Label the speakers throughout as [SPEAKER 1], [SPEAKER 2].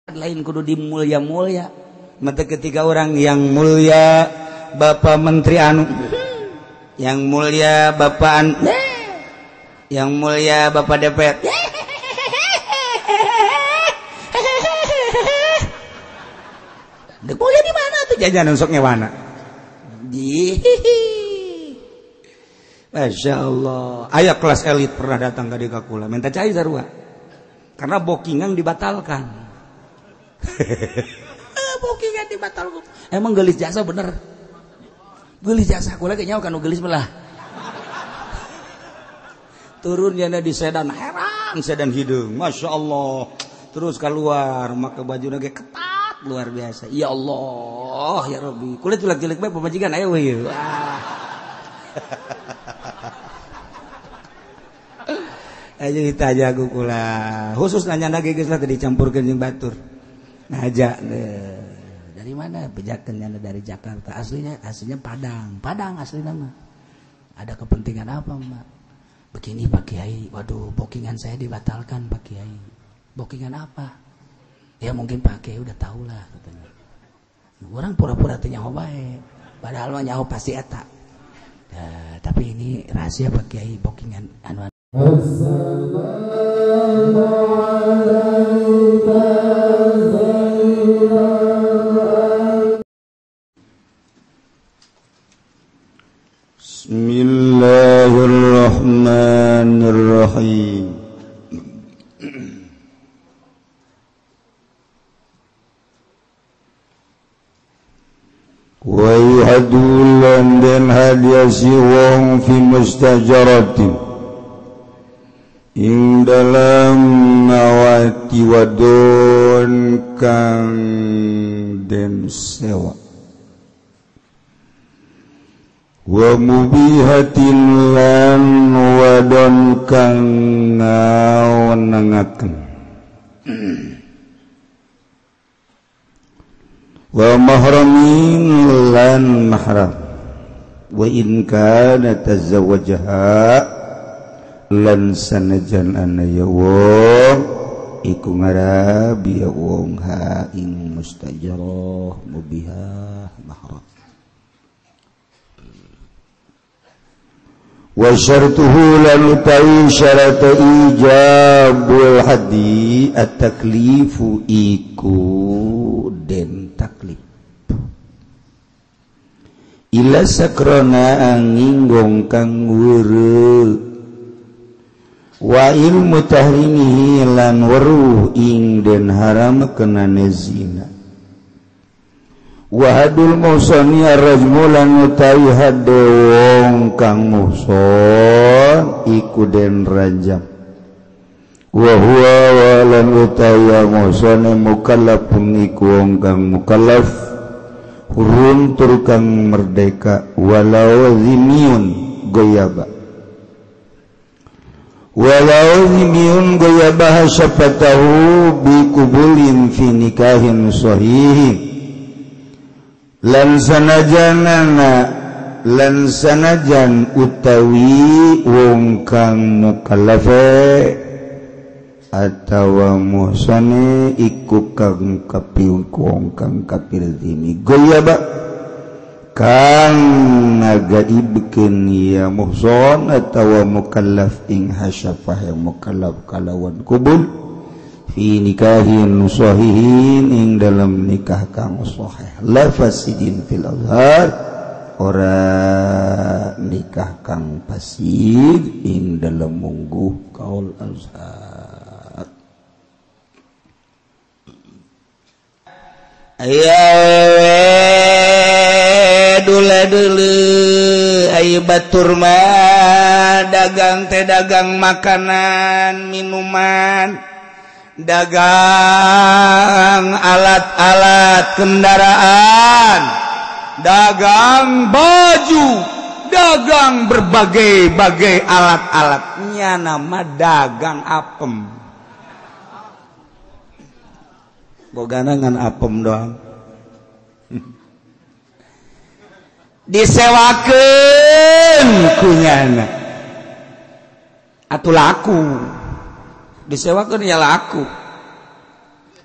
[SPEAKER 1] Lain kudu dimulia-mulia. Mata ketika orang yang mulia Bapak Menteri anu, yang mulia Bapak anu, yang mulia Bapak DPR. Dek mulia di mana tuh jajanan sok ngewana? Di Masya Allah. Aya kelas elit pernah datang ke Dikakula minta cai sarua. Karena bookingan dibatalkan. Bookingan dibatalkan. Emang gelis jasa bener. Gelis jasa kula ge nyaho kanu gelis belah. Turun jana di sedan, heran sedan hideung. Masya Allah. Terus keluar make baju ge ketat luar biasa. Ya Allah, ya Rabbi. Kulit jelek-jelek bae pamajikan aya we ieu. Ayo ditanya aku kula. Khusus nanya lagi geus lah tadi dicampurkeun jeung batur. Ngajak dari mana? Bejakeun nyana dari Jakarta. Aslinya aslinya Padang. Padang asli nama. Ada kepentingan apa, Mbak? Begini Pak Kiai, waduh bookingan saya dibatalkan Pak Kiai. Bookingan apa? Ya mungkin Pak Kiai udah tahu lah katanya. Orang pura-pura teu nyaho bae. Padahal mah nyaho pasti eta. Ya, tapi ini rahasia Pak Kiai bookingan anu.
[SPEAKER 2] Bismillahirrahmanirrahim. Wa yuhadulan dan hadiah si wong fi mustajaratin ing dalam ngawati wadon kang den sewa wa mubihatin lan wadon kang ngawenangaken wa mahramin lan mahram wa in kana tazawwajaha lan sanajan ana ya wong iku ngarabi ya wong ha ing mustajarah mubihah mahram wa syartuhu lan utawi syarat ijabul hadi at-taklifu iku den taklif ila sakrona anginggong kang weureu wa ilmu tahrimihi lan weruh ing den haram kenane zina wa hadul muhsani arrajmu lan utawi hadde wong kang muhson iku den rajam wa huwa lan utawi muhsane mukallafun iku wong kang mukallaf hurun tur kang merdeka walau zimiyun goyaba walau zimiyun goyaba syafatahu bi kubulin fi nikahin sahihin lan sanajan utawi wong kang mukallafe atawa muhsane iku kang kapil wong kang kafir zimi goyaba kang ngagaibkeun ya muhson atawa mukallaf ing hasyafah yang mukallaf kalawan kubul fi nikahin sahihin ing dalam nikah kang sahih la fasidin fil azhar ora nikah kang fasid ing dalam mungguh kaul azhar.
[SPEAKER 1] Aya dule dulu ayo batur mah dagang teh dagang makanan minuman dagang alat-alat kendaraan dagang baju dagang berbagai-bagai alat-alatnya nama dagang apem bogana ngan apem doang disewakeun kunyana atuh laku disewakeun ya laku.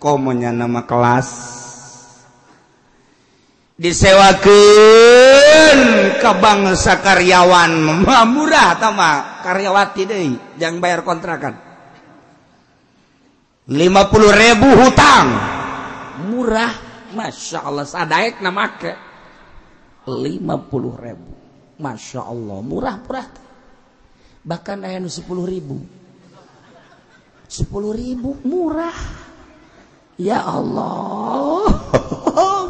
[SPEAKER 1] Komonya nama kelas disewakeun ka bangsa karyawan murah tama karyawati deui jangan bayar kontrakan 50.000 hutang murah. Masya Allah sadaek na make 50.000. Masya Allah murah-murah. Bahkan aya nu 10.000. 10.000 murah. Ya Allah.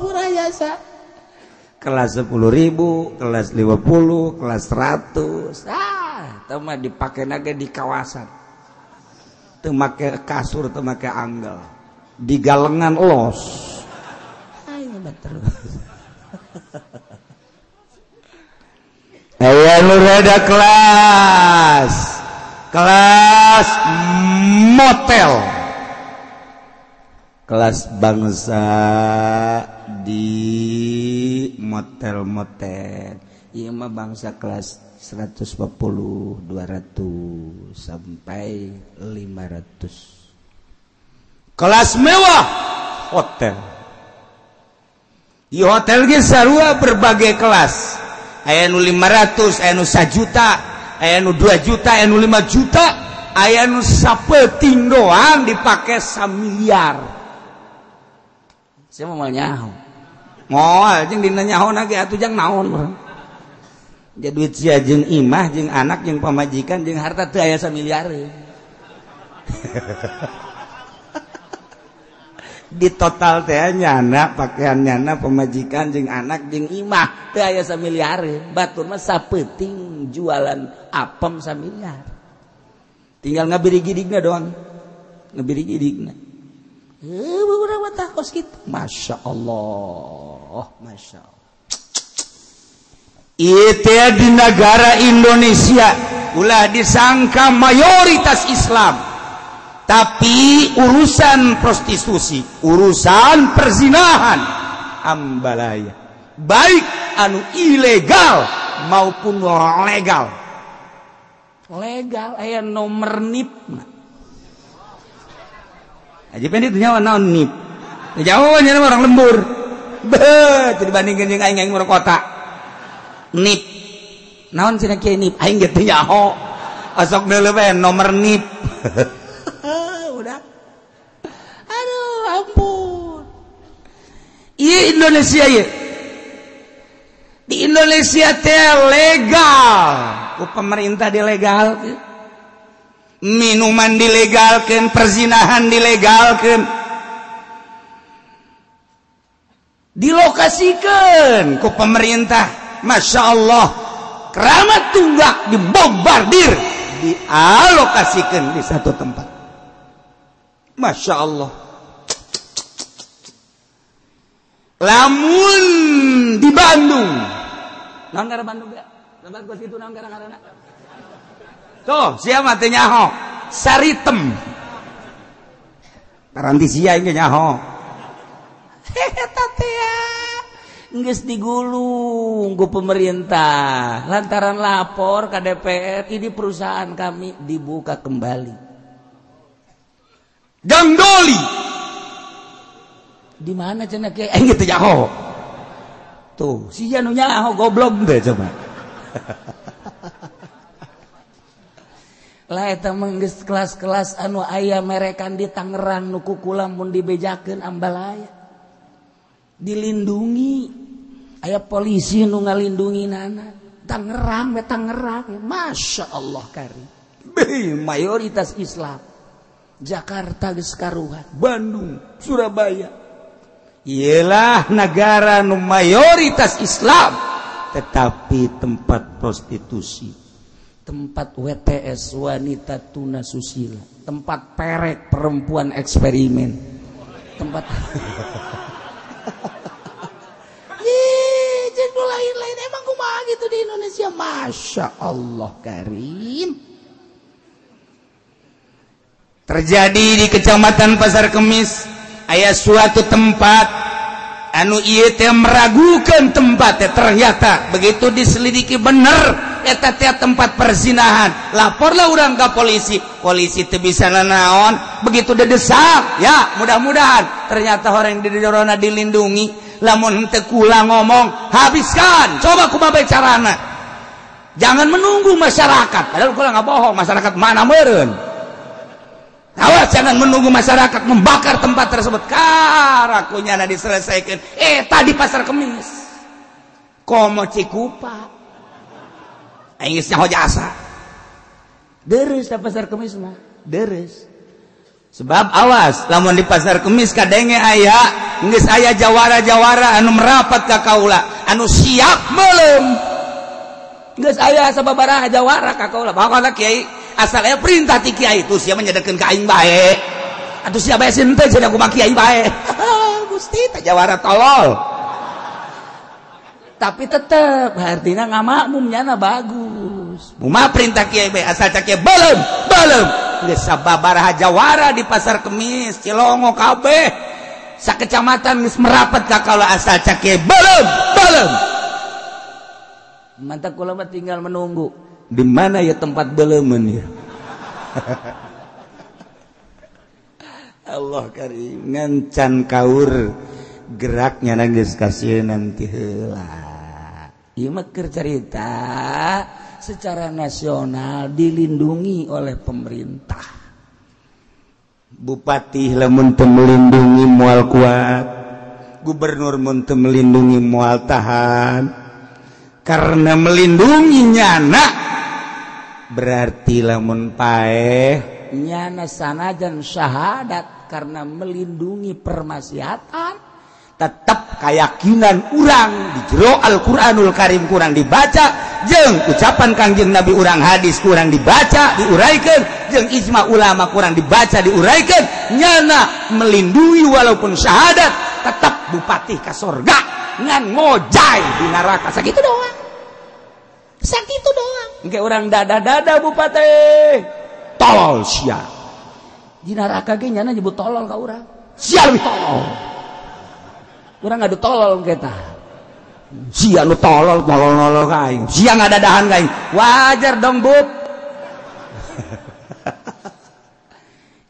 [SPEAKER 1] Murah jasa. Kelas 10.000, kelas 50, kelas 100. Ah, teu mah dipake nage di kawasan. Teu make kasur, teu make anggel. Di galengan los. Ayo terus. Aya nu rada kelas. Kelas motel. Kelas bangsa di motel-motel. Ieu mah bangsa kelas 140, 200 sampai 500. Kelas mewah hotel. Di hotel ge sarua berbagai kelas. Aya nu 500, aya nu 1 juta, aya nu 2 juta, aya nu 5 juta, aya nu sapeting doang dipake 1 miliar. Saya mau nyaho. Moal jeung dina nyaho na ge atuh jang naon urang. Ja duit sia jeung imah jeung anak jeung pamajikan jeung harta teu aya 1 miliar. Di total teh nyana pakaian nyana pamajikan jeung anak jeung imah teu aya 1 miliar. Batur mah sapeuting jualan apem 1 miliar. Tinggal ngabiri gidigna doang. Ngabiri gidigna. Beberapa takos gitu. Masya Allah, Masya Allah. Itu di negara Indonesia ulah disangka mayoritas Islam, tapi urusan prostitusi, urusan perzinahan, ambalaya, baik anu ilegal maupun legal. Legal aya nomor NIP. Aja pendek nyawa naon NIP. Jauh nya orang lembur. Beuh, dibandingkeun jeung aing aing urang kota. NIP. Naon cenah kieu NIP? Aing ge teu nyaho. Osok deuleu we nomor NIP. Udah. Aduh, ampun. Ieu Indonesia ieu. Di Indonesia teh legal. Ku pemerintah dilegalkeun. Minuman dilegalkan, perzinahan dilegalkan, dilokasikan ku pemerintah. Masya Allah, keramat tunggak dibombardir, dialokasikan di satu tempat. Masya Allah. Lamun di Bandung, naon gara Bandung ya? Tempat gua situ naon gara-gara. Tuh, siapa teh nyaho? Saritem. Paranti sia ieu nyaho. Eta teh geus digulung ku pemerintah lantaran lapor ke DPR, ini perusahaan kami dibuka kembali. Gandoli. Di mana cenah kieu? Aing teh nyaho. Tuh, sia nu nyaho goblok teh coba. Lah eta mah geus kelas-kelas anu aya merekan di Tangerang nu kukula mun dibejakeun ambalaya. Dilindungi. Aya polisi nu ngalindungi nana. Tangerang we Tangerang. Masya Allah kari. Mayoritas Islam. Jakarta geus karuhan, Bandung, Surabaya. Iyalah negara nu mayoritas Islam, tetapi tempat prostitusi, tempat WTS wanita tuna susila, tempat perek perempuan eksperimen, tempat ih, lain-lain emang kumaha gitu di Indonesia. Masya Allah karim. Terjadi di Kecamatan Pasar Kemis, aya suatu tempat anu ieu teh meragukan tempatnya, ternyata begitu diselidiki bener urang eta teh tempat perzinahan, laporlah urang ke polisi. Polisi teu bisa nanaon, begitu dedesak ya mudah-mudahan ternyata orang di jorona dilindungi. Lamun henteu kula ngomong habiskan, coba kumaha bae carana. Jangan menunggu masyarakat, padahal kula nggak bohong, masyarakat mana meureun. Awas jangan menunggu masyarakat membakar tempat tersebut. Karakunya na diselesaikan. Tadi pasar Kemis. Komo Cikupa. Aing geus nyaho jasa. Deres da pasar Kemis mah, deres. Sebab awas lamun di pasar Kemis kadenge aya geus aya jawara-jawara anu merapat ka kaula, anu siap meuleum. Geus aya sababaraha jawara ka kaula. Pokona kiai asal aya perintah ti kiai itu sia menyedekeun ka aing bae. Atuh sia bae sieun teh cenah kumaha kiai bae. Gusti teh jawara tolol. Tapi tetep artinya ngamakmum nyana bagus. Muma perintah kiai bae asal cak kiai belum belum. Geus sababaraha jawara di pasar Kemis Cilongo kabeh sakecamatan geus merapat ka kaula asal cak kiai belum belum. Mantap kula mah tinggal menunggu. Di mana ya tempat belemen ya? Allah karim ngancan kaur geraknya nangis kasih nanti heula. Ieu mah keur carita secara nasional dilindungi oleh pemerintah. Bupati lamun teu melindungi moal kuat, gubernur mun teu melindungi moal tahan. Karena melindungi nyana berarti lamun paeh nyana sanajan syahadat karena melindungi permaksiatan, tetap keyakinan urang di jero Al-Qur'anul Karim kurang dibaca, jeung ucapan Kangjeng Nabi urang hadis kurang dibaca diuraikan, jeung ijma ulama kurang dibaca diuraikan, nyana melindungi walaupun syahadat tetap bupati ka sorga ngan ngojay di neraka. Sakitu doang, sakitu doang. Engke urang dada-dada bupati tolol sia di neraka ge nyana nyebut tolol ka urang, sia lebih tolol. Urang ngadu tolol kita, sia nu tolol tolol nolol ka aing, sia ngadadahan ka aing, wajar dong bub.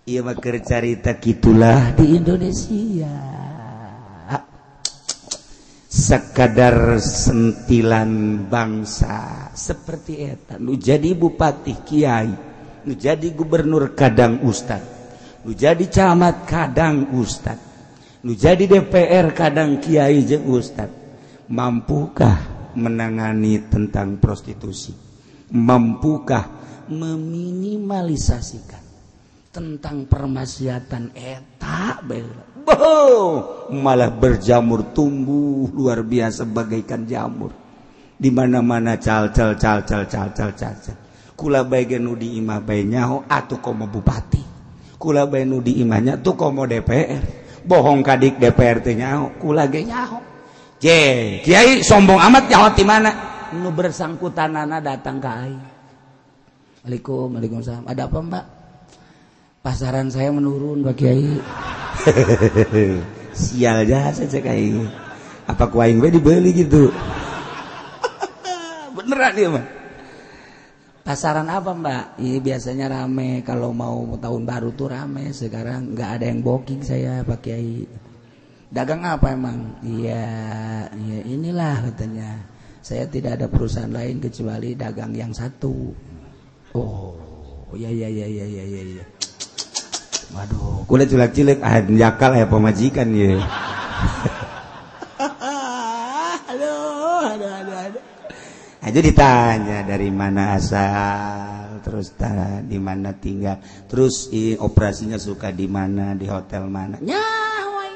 [SPEAKER 1] Ieu mah keur carita kitulah di Indonesia. Sekadar sentilan bangsa seperti eta, nu jadi bupati kiai, nu jadi gubernur kadang ustad, nu jadi camat kadang ustad, nu jadi DPR kadang kiai jeung ustad. Mampukah menangani tentang prostitusi? Mampukah meminimalisasikan tentang permaksiatan eta bae? Malah berjamur tumbuh luar biasa bagaikan jamur. Di mana-mana cal-cal cal-cal cal-cal cal-cal. Kula bae ge nu di imah bae nyaho atuh komo bupati. Kula bae nu di imahnya tuh komo DPR. Bohong kadik DPR teh nyaho, kula ge nyaho. Je, kiai sombong amat nyaho ti mana? Nu bersangkutanana datang ka aing. Waalaikum, waalaikumsalam. Ada apa, Mbak? Pasaran saya menurun, Pak Kiai. Sial jasa cek aing. Apa ku aing we dibeli gitu. Beneran dia mah. Pasaran apa, Mbak? Ini biasanya rame kalau mau tahun baru tuh rame. Sekarang nggak ada yang booking saya, Pak Kiai. Dagang apa emang? Iya, ya inilah katanya. Saya tidak ada perusahaan lain kecuali dagang yang satu. Oh, ya ya ya ya ya ya ya. Waduh, kulit culak-cilek, ah jakal ya pemajikan ya. Aduh, aduh, aduh, aduh. Aja ditanya dari mana asal, terus di mana tinggal, terus operasinya suka di mana, di hotel mana. Nyawai.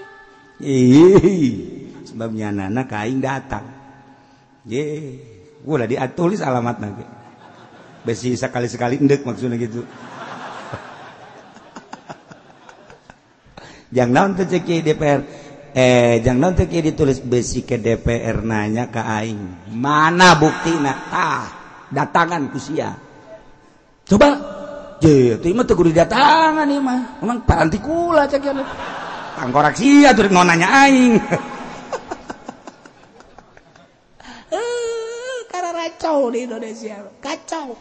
[SPEAKER 1] Ih, sebabnya nana kain datang. Ye, gua lah ditulis alamat lagi. Besi sekali-sekali endek maksudnya gitu. Jangan naon teh cek DPR. Jangan naon teh ditulis besi ke DPR nanya ke aing. Mana buktina? Tah, datangan ku sia. Coba. Je, teu mah teu kudu didatangan ieu mah. Emang paranti kula cek ieu. Tangkorak sia tuh mau nanya aing. Kararacau. Kacau di Indonesia, kacau.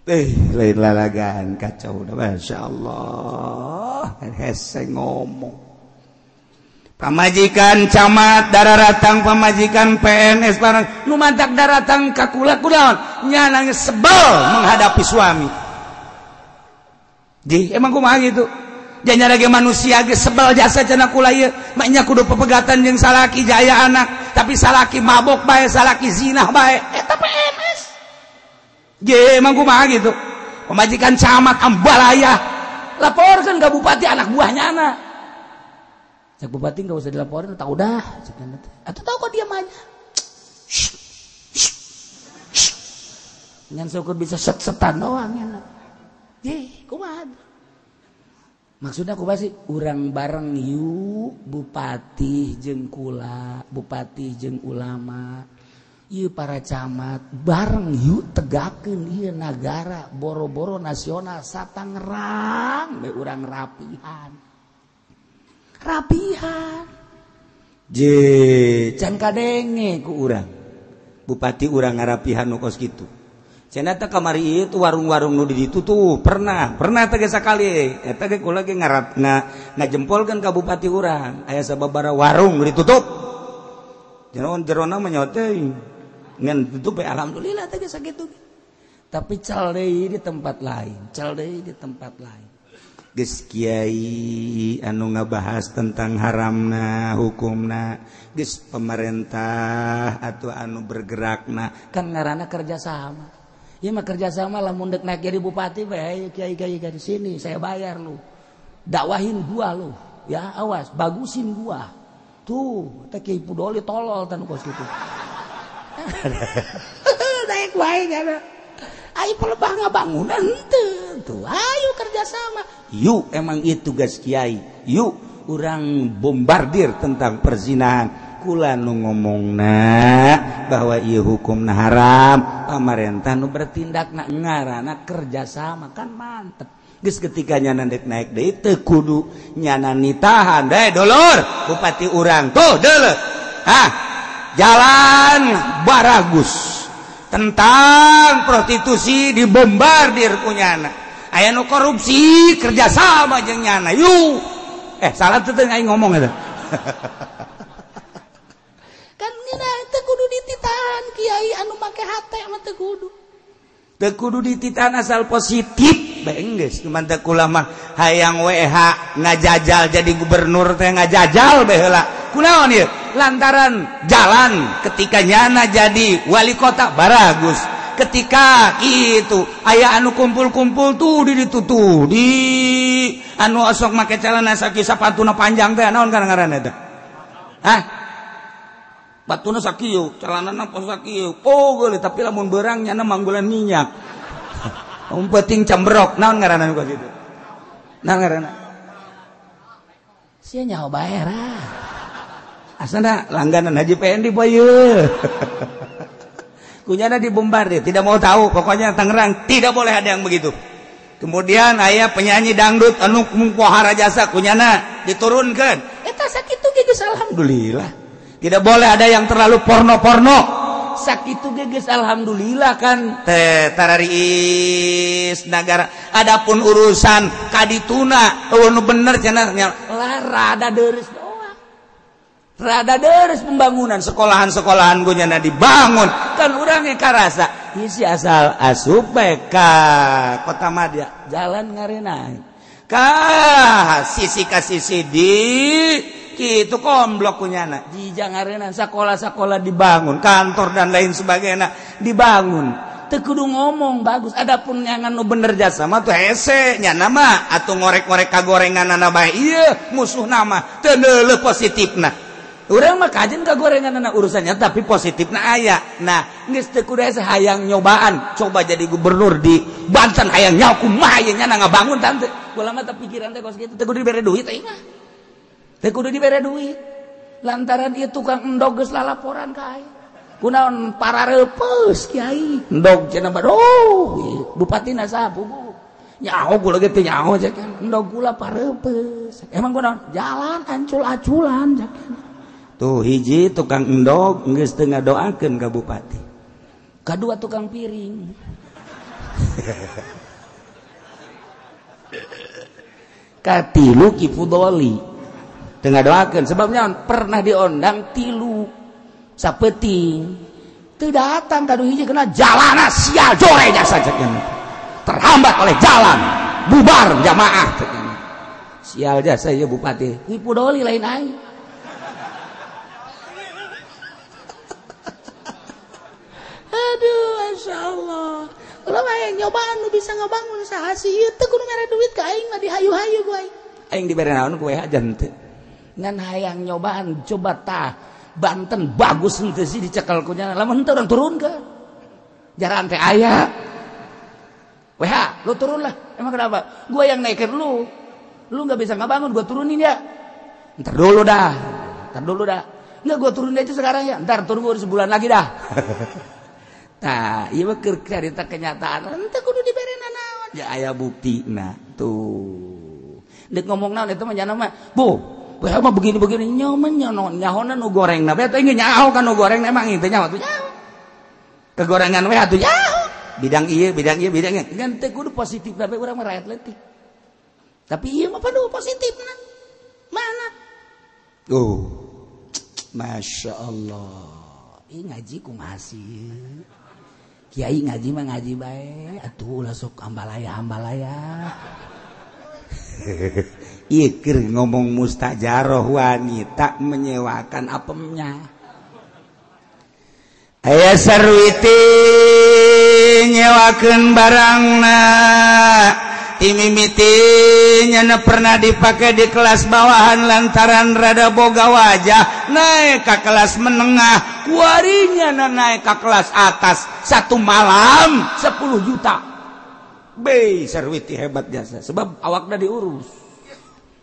[SPEAKER 1] Lain lalagan kacau udah, Masya Allah, hese ngomong. Pamajikan camat daratang, pamajikan PNS barang nu mantak daratang ka kula kunaon nya sebel menghadapi suami. Ji, emang kumaha gitu? Janya lagi manusia ge sebel jasa cenah kula ieu, maknya kudu pepegatan jeung salaki jaya anak, tapi salaki mabok bae, salaki zinah bae, eta PNS. Je, emang kumaha gitu? Pemajikan camat ambalaya, laporkan ke bupati anak buahnya anak. Cek bupati nggak usah dilaporin, tahu dah. Atau tahu kok diam aja. Ngan syukur bisa set-setan doang ya. Je, kumaha? Maksudnya aku pasti urang bareng yuk bupati jeung kula, bupati jeung ulama, ieu para camat bareng yuk tegakeun ieu nagara boro-boro nasional satangerang we urang rapihan. Rapihan. Je can kadenge ku urang. Bupati urang ngarapihan nu kos kitu. Cenah teh kamari itu warung-warung nu di ditu tuh pernah teh sakali eta ge kula ge ngajempolkeun ka bupati urang aya sababaraha warung ditutup jeroan jerona mah nyaho teh ngan tutup alhamdulillah teh sakitu tapi cal deui di tempat lain, cal deui di tempat lain. Geus kiai anu ngabahas tentang haramna hukumna geus pemerintah atau anu bergerakna kan ngaranna kerja sama. Ieu mah kerja sama lamun dek naik jadi bupati bae kiai-kiai di sini saya bayar lu. Dakwahin gua lu ya, awas bagusin gua. Tuh teh Kiai Pudoli tolol tan kos kitu. Naik wae kana. Ayo pelebah ngabangunan henteu tuh. Ayo kerja sama. Yuk emang itu tugas kiai. Yuk urang bombardir tentang perzinahan. Kula nu ngomongna bahwa ieu hukumna haram, pamarentah nu bertindakna ngaranna kerjasama kan mantep. Geus ketika nyana dek naik deui teu kudu nyana nitahan deui dulur bupati urang tuh deuleu. Hah, jalan baragus tentang prostitusi dibombardir ku nyana. Aya nu korupsi kerjasama jeung nyana. Yuk. Salah teu aing ngomong eta. Kan ngina teu kudu dititahan kiai anu make hate mah teu kudu. Teu kudu dititahan asal positif bae geus. Cuman teh kula mah hayang WH ngajajal jadi gubernur teh ngajajal bae heula. Kunaon ieu? Lantaran jalan ketika nyana jadi wali kota baragus. Ketika itu aya anu kumpul-kumpul tuh di ditu tuh di anu osok make celana sakieu sapatuna panjang teh naon kan ngaranna eta? Hah? Batuna sakieu, celanana pos sakieu. Oh, geuleuh tapi lamun beurang nyana manggulan minyak. Penting cembrok, naon ngaranna kos kitu? Naon ngaranna? Sia nyaho bae ra. Asana langganan Haji Pendi poe ieu. Kunyana dibombardir, tidak mau tahu, pokoknya Tangerang tidak boleh ada yang begitu. Kemudian aya penyanyi dangdut anu pohara jasa kunyana diturunkan. Eta sakitu ge geus alhamdulillah. Tidak boleh ada yang terlalu porno-porno. Sakitu ge geus alhamdulillah kan teh tarariis nagara. Adapun urusan kadituna eueuh nu bener cenah lah rada deureus doang. Rada deres pembangunan sekolahan-sekolahan kunyana dibangun kan urang ge karasa isi asal asup bae ka Kota Madya jalan ngarenah ka sisi ka sisi di kitu komblok kunyana jija ngarenah sekolah-sekolah dibangun kantor dan lain sebagainya dibangun teu kudu ngomong bagus. Adapun nyangan nu bener jasa mah tuh hese nyana mah atuh ngorek-ngorek kagorenganana bae ieu musuhna mah teu neuleuh positifna. Urang mah kajen kagorengan urusannya tapi positifna aya. Nah, geus teu kudu hese hayang nyobaan, coba jadi gubernur di Banten hayang nyaho kumaha ieu nya ngabangun tante. Kula mah teu pikiran teh kos kitu teu kudu dibere duit aing mah. Teu kudu dibere duit. Lantaran ieu tukang endog geus lalaporan ka aing. Kunaon parareupeus kiai. Endog cenah baduh, bupatina saha bubu. Nyaho kula ge teu nyaho cek. Endog kula pareupeus. Emang kunaon? Jalan ancul-aculan cek. Tuh hiji tukang endog geus teu ngadoakeun ka bupati. Kadua tukang piring. Katilu Ki Fudoli. Teu ngadoakeun sebabnya pernah diondang tilu sapeting. Teu datang kadu hiji kena jalana sial jore jasa cek. Terhambat oleh jalan, bubar jamaah cek. Sial jasa ieu bupati. Ki Fudoli lain aing. Aduh, Masya Allah. Ulah mah yang nyobaan nu bisa ngabangun saha sih ieu teu kudu mere duit ka aing mah dihayu-hayu ku aing. Aing dibere naon ku we aja henteu. Ngan hayang nyobaan coba tah Banten bagus henteu sih dicekel ku nya. Lamun henteu urang turunkeun. Jaran teh aya. WH, lu turun lah. Emang kenapa? Gua yang naikin lu. Lu enggak bisa ngabangun, gua turunin ya. Ntar dulu dah. Ntar dulu dah. Enggak gua turunin aja sekarang ya. Ntar turun gua sebulan lagi dah. Nah, ieu mah keur carita kenyataan. Henteu kudu dibere nanaon. Ya aya buktina tuh. Deuk ngomong naon eta mah nyana mah, "Bu, WH mah begini-begini nyaman nyaon nyahona nu gorengna bae teh nyaho kan nu goreng emang teh nyaho tuh nyaho." Kegorengan WH tuh nyaho. Bidang ieu, bidang ieu, bidang ieu. Ngan teu kudu positif bae urang mah rakyat leutik. Tapi ieu mah padu positifna. Mana? Oh. Masya Allah. Ih ngaji kumaha sih? Kiai ngaji mah ngaji bae, atuh ulah sok ambalaya-ambalaya. Ieu keur ngomong mustajaroh wanita menyewakan apemnya. Aya sarwiti nyewakeun barangna. Timimiti nyana pernah dipakai di kelas bawahan lantaran rada boga wajah naik ke kelas menengah kuarinya naik ke kelas atas satu malam 10 juta. Be sarwiti hebat jasa sebab awakna diurus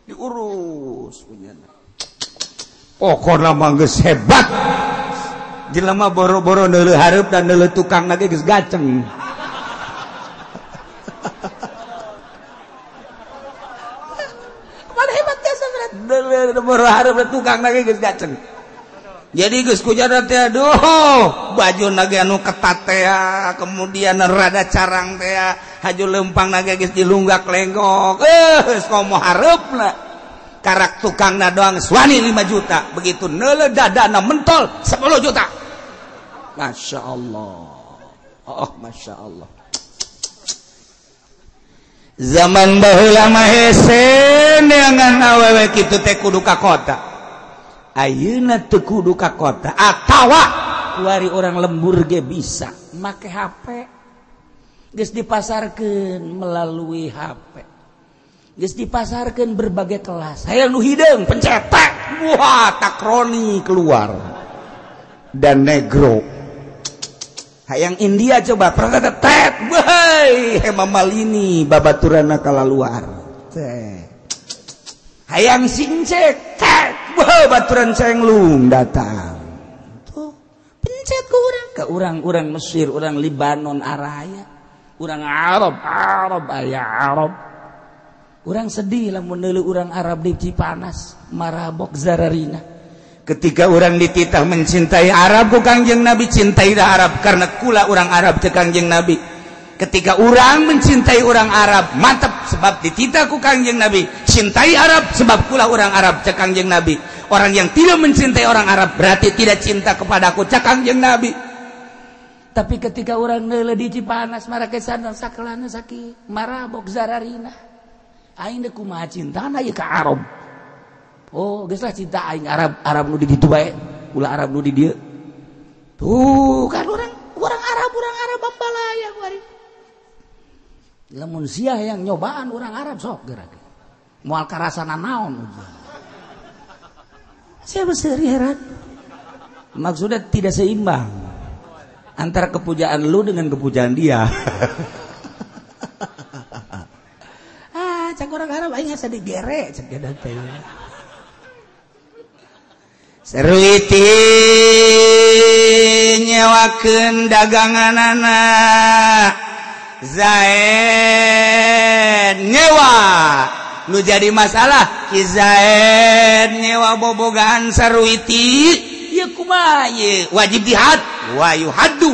[SPEAKER 1] diurus punya. Pokokna mah geus hebat jelema boro-boro neuleuh hareup dan neuleuh tukang lagi geus gaceng. Hareup tukang lagi geus gaceng. Jadi geus kujana teh aduh, baju nage anu ketat teh, kemudian rada carang teh, haju lempang nage geus dilunggak lenggok. Geus komo hareupna. Karak tukangna doang suani 5 juta. Begitu neuleuh dadana mentol 10 juta. Masya Allah. Oh, Masya Allah. Zaman baheula mah hese neangan awewe kitu teh kudu ka kota. Ayeuna teu kudu ka kota atawa kuari orang lembur ge bisa make HP. Geus dipasarkeun melalui HP. Geus dipasarkeun berbagai kelas. Hayang nu hideung pencetak. Wah, takroni keluar. Dan negro. Hayang India coba tet woi Hema Malini babaturana kalaluar teh. Hayang sincek tet woi baturan cenglung datang tuh pencet ke urang ke urang-urang Mesir, urang Libanon araya, urang Arab, Arab aya Arab. Urang sedih lamun neuleuh urang Arab di Cipanas marabok zararina. Ketika orang dititah mencintai Arab ku Kangjeng Nabi, cintailah Arab karena kula orang Arab ke Kangjeng Nabi. Ketika orang mencintai orang Arab, mantap sebab dititah ku Kangjeng Nabi, cintai Arab sebab kula orang Arab ke Kangjeng Nabi. Orang yang tidak mencintai orang Arab berarti tidak cinta kepadaku cek Kangjeng Nabi. Tapi ketika orang neuleuh di Cipanas marakesan sakelana saki marabok zararina. Aing deuk kumaha cintana ieu ka Arab. Oh, geus lah cinta aing Arab, Arab nu di ditu bae, ulah Arab nu di dieu. Tuh kan orang Arab, orang Arab ambalaya kuari. Lamun sia yang nyobaan orang Arab sok geura. Moal karasana naon. Saya berseri heran. Maksudnya tidak seimbang antara kepujaan lu dengan kepujaan dia. Ah, cak orang Arab aing asa digere cek dia teh. Serwiti nyewakeun daganganana Zaid nyewa nu jadi masalah Ki Zaid nyewa bobogaan Sarwiti ieu kumaha ieu wajib dihad wa yuhaddu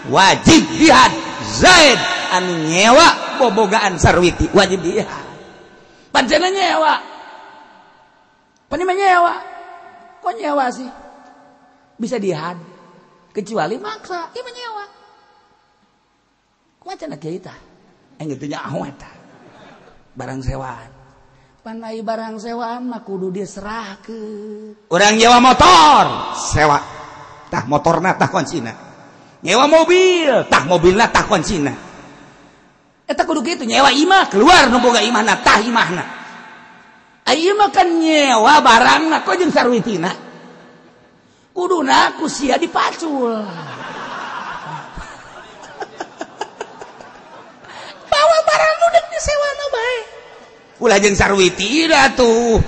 [SPEAKER 1] wajib dihad. Zaid anu nyewa bobogaan Sarwiti wajib dihad. Pancena nyewa. Pan mah nyewa. Kok nyewa sih? Bisa dihad. Kecuali maksa, ieu mah nyewa. Kumaha cenah kiai tah? Aing teu nyaho eta. Barang sewaan. Pan ai barang sewaan mah kudu diserahkeun. Urang nyewa motor, sewa. Tah motorna tah kuncina. Nyewa mobil, tah mobilna tah kuncina. Eta kudu kitu, nyewa imah keluar nu boga imahna tah imahna. Ieu mah kan nyewa barangna kok jeung sarwitina. Kuduna ku sia dipacul. Bawa barang nu deuk disewana bae. Ulah jeung sarwiti atuh.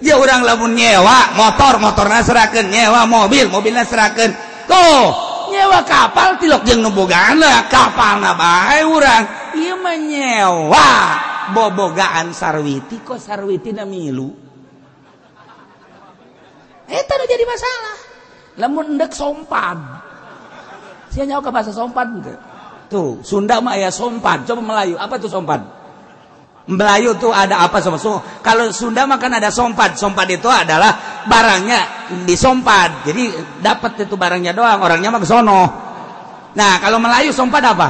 [SPEAKER 1] Ya urang lamun nyewa motor, motorna serahkeun, nyewa mobil, mobilna serahkeun. Tuh, nyewa kapal tilok jeung nu bogaana, kapalna bae urang. Ieu mah nyewa bobogaan Sarwiti kok Sarwitina milu. Eta nu jadi masalah. Lamun endek sompan. Sia nyaho ka bahasa sompan teu? Tuh, Sunda mah aya sompan. Coba Melayu, apa tuh sompan? Melayu tuh ada apa sama so, kalau Sunda mah kan ada sompan. Sompan itu adalah barangnya disompan. Jadi dapat itu barangnya doang, orangnya mah ke sono. Nah, kalau Melayu sompan apa?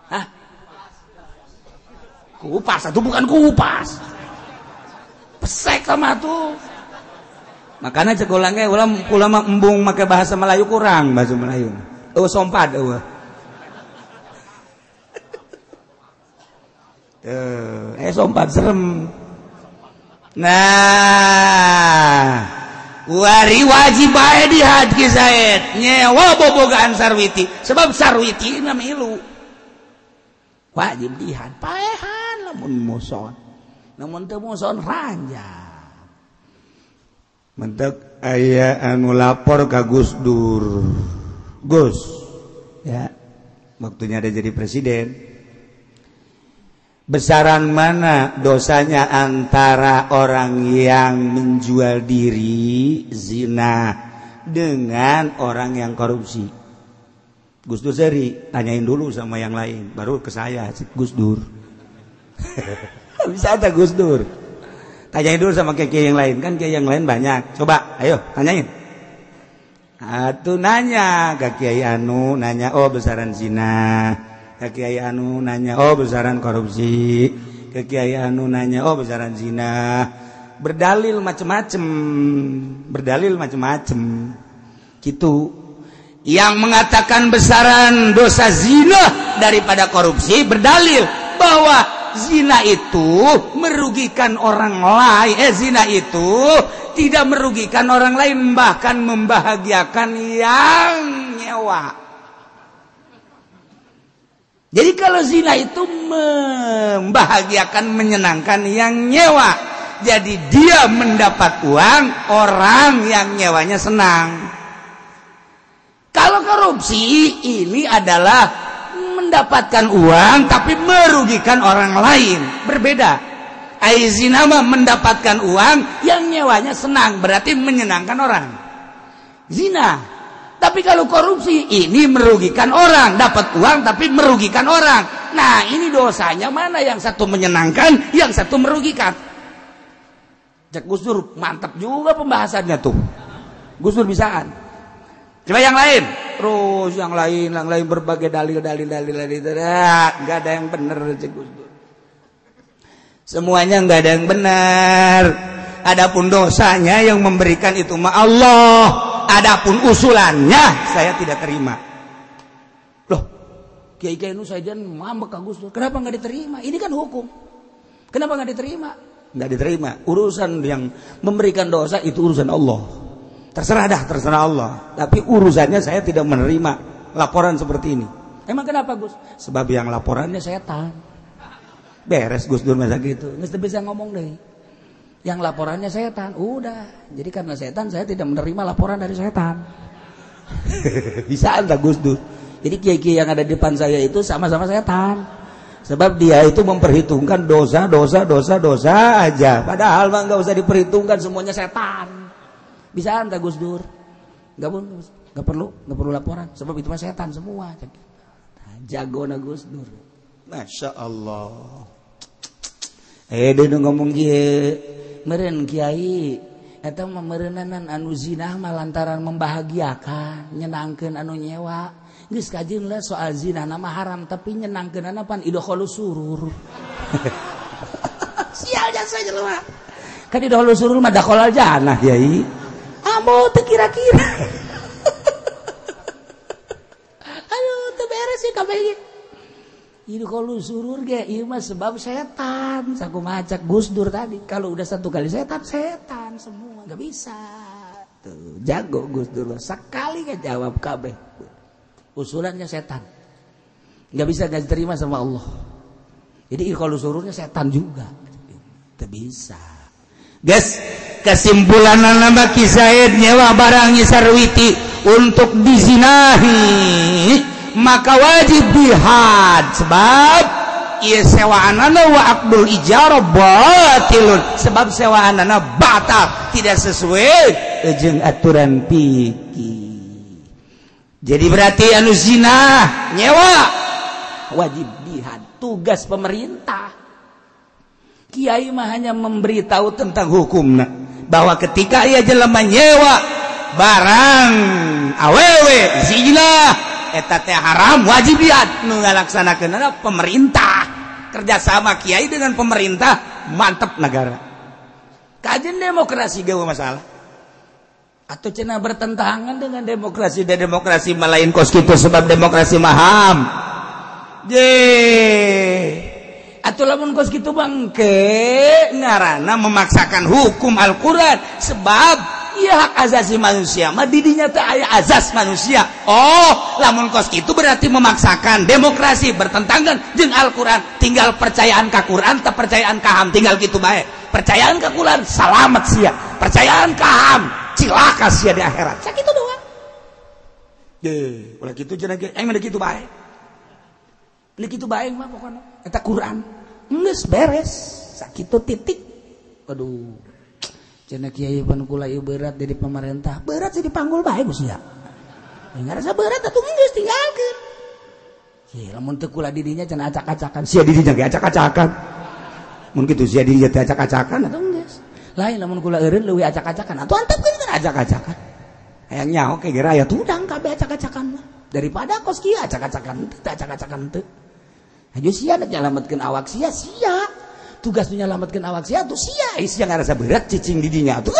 [SPEAKER 1] Hah? Kupas atau bukan kupas? Pesek sama tuh. Makanya cek ulangnya ulama embung make bahasa Melayu kurang bahasa Melayu. Oh sompan eueuh. Sompan serem. Nah, wari wajib bae dihad Ki Zaid nyewa bobogaan Sarwiti sebab Sarwiti na milu. Wajib dihad paehan lamun muson. Lamun teu muson ranja.
[SPEAKER 2] Mentek aya anu lapor ka Gus Dur. Gus,
[SPEAKER 1] ya, waktunya ada jadi presiden.
[SPEAKER 2] Besaran mana dosanya antara orang yang menjual diri zina dengan orang yang korupsi? Gus Dur seri, tanyain dulu sama yang lain, baru ke saya, Gus Dur. Bisa ada Gus Dur. Tanyain dulu sama kiai yang lain, kan kiai yang lain banyak. Coba, ayo tanyain. Atuh nanya ke kiai anu, nanya oh besaran zina. Ke kiai anu nanya oh besaran korupsi. Ke kiai anu nanya oh besaran zina. Berdalil macem-macem, berdalil macem-macem. Gitu.
[SPEAKER 1] Yang mengatakan besaran dosa zina daripada korupsi berdalil bahwa zina itu merugikan orang lain. Zina itu tidak merugikan orang lain, bahkan membahagiakan yang nyewa. Jadi kalau zina itu membahagiakan, menyenangkan yang nyewa. Jadi dia mendapat uang, orang yang nyewanya senang. Kalau korupsi ini adalah mendapatkan uang tapi merugikan orang lain, berbeda. Zina mah mendapatkan uang yang nyewanya senang, berarti menyenangkan orang. Zina. Tapi kalau korupsi ini merugikan orang, dapat uang tapi merugikan orang. Nah, ini dosanya mana? Yang satu menyenangkan, yang satu merugikan. Cek Gus Dur, mantap juga pembahasannya tuh. Gus Dur bisaan. Coba yang lain. Terus yang lain berbagai dalil. Nggak ada yang benar, Cek Gus Dur.
[SPEAKER 2] Semuanya nggak ada yang benar. Adapun dosanya yang memberikan itu mah Allah. Adapun usulannya saya tidak terima.
[SPEAKER 1] Loh, kiai-kiai nu sajian ngambek ka Gus Dur. Kenapa nggak diterima? Ini kan hukum. Kenapa nggak diterima?
[SPEAKER 2] Nggak diterima. Urusan yang memberikan dosa itu urusan Allah. Terserah dah, terserah Allah. Tapi urusannya saya tidak menerima laporan seperti ini.
[SPEAKER 1] Emang kenapa Gus?
[SPEAKER 2] Sebab yang laporannya setan. Beres Gus Dur masa gitu.
[SPEAKER 1] Nggak bisa ngomong deh. Yang laporannya setan, udah. Jadi karena setan saya tidak menerima laporan dari setan.
[SPEAKER 2] Bisa entah Gus Dur.
[SPEAKER 1] Jadi kiai-kiai yang ada di depan saya itu sama-sama setan.
[SPEAKER 2] Sebab dia itu memperhitungkan dosa, dosa, dosa, dosa aja. Padahal mah nggak usah diperhitungkan, semuanya setan.
[SPEAKER 1] Bisa entah Gus Dur. Nggak Gak perlu laporan sebab itu mah setan semua. Jagona Gus Dur. Masya Allah. Dia ngomong kieu meureun kiai eta mah meureunanan anu zinah mah lantaran membahagiakan, nyenangkeun anu nyewa. Geus kajeun lah soal zina nama haram tapi nyenangkeunana pan idkhalus surur. Sial jasa jelema. Kan idkhalus surur mah dakhalal jannah kiai. Amo teu kira-kira. Aduh teu beres sih kabeh ge. Idkhalus surur ge ieu mah sebab setan. Sakumaha cak Gus Dur tadi, kalau udah satu kali setan, setan semua enggak bisa. Tuh, jago Gus Dur sekali ngejawab kabeh. Usulannya setan. Enggak bisa enggak diterima sama Allah. Jadi kalau sururnya setan juga. Tidak bisa.
[SPEAKER 2] Guys, kesimpulan nama Ki Zaid nyewa barang Sarwiti untuk dizinahi, maka wajib dihad sebab ieu sewaanana wa aqdul ijarah batilun, sebab sewaanana batal, tidak sesuai jeung aturan fikih. Jadi berarti anu zina nyewa wajib dihad, tugas pemerintah. Kiai mah hanya memberitahu tentang hukumna bahwa ketika ia jelema nyewa barang awewe zina eta teh haram, wajib dihad. Nu ngalaksanakeunna pemerintah, kerjasama kiai dengan pemerintah, mantep negara. Kajian demokrasi ge masalah. Atau cenah bertentangan dengan demokrasi, dan demokrasi malain kos kitu sebab demokrasi maham. Je. Atau lamun kos kitu bangke ngarana memaksakan hukum Al-Qur'an sebab ieu hak asasi manusia mah didinya teh aya azas manusia. Oh, lamun kos kitu berarti memaksakan demokrasi bertentangan jeung Al-Qur'an. Tinggal percayaan ka Qur'an teu percayaan ka HAM, tinggal kitu bae. Percayaan ka Qur'an salamet sia, percayaan ka HAM cilaka sia di akhirat. Sakitu doang. Ye, ulah kitu cenah ge, aing mah kitu bae. Ini kitu bae mah pokona eta Quran. Geus beres, sakitu titik. Aduh. Cenah kiai pan kula ieu berat jadi pemerintah. Berat sih dipanggul bae geus sia. Ngarasa berat atuh geus tinggalkeun. Ye, lamun teu kula di dinya cenah acak-acakan. Sia di dinya ge acak-acakan. Mun kitu sia di dinya teh acak-acakan atuh geus. Lain lamun kula eureun leuwih acak-acakan atuh antepkeun kan acak-acakan. Hayang nyaho ke geura aya tudang kabeh acak-acakan mah. Daripada kos kieu acak-acakan teu acak-acakan teu. Hayu sia nek nyalametkeun awak sia sia. Tugas nu nyalametkeun awak sia atuh sia. Sia ngarasa berat cicing di dinya atuh.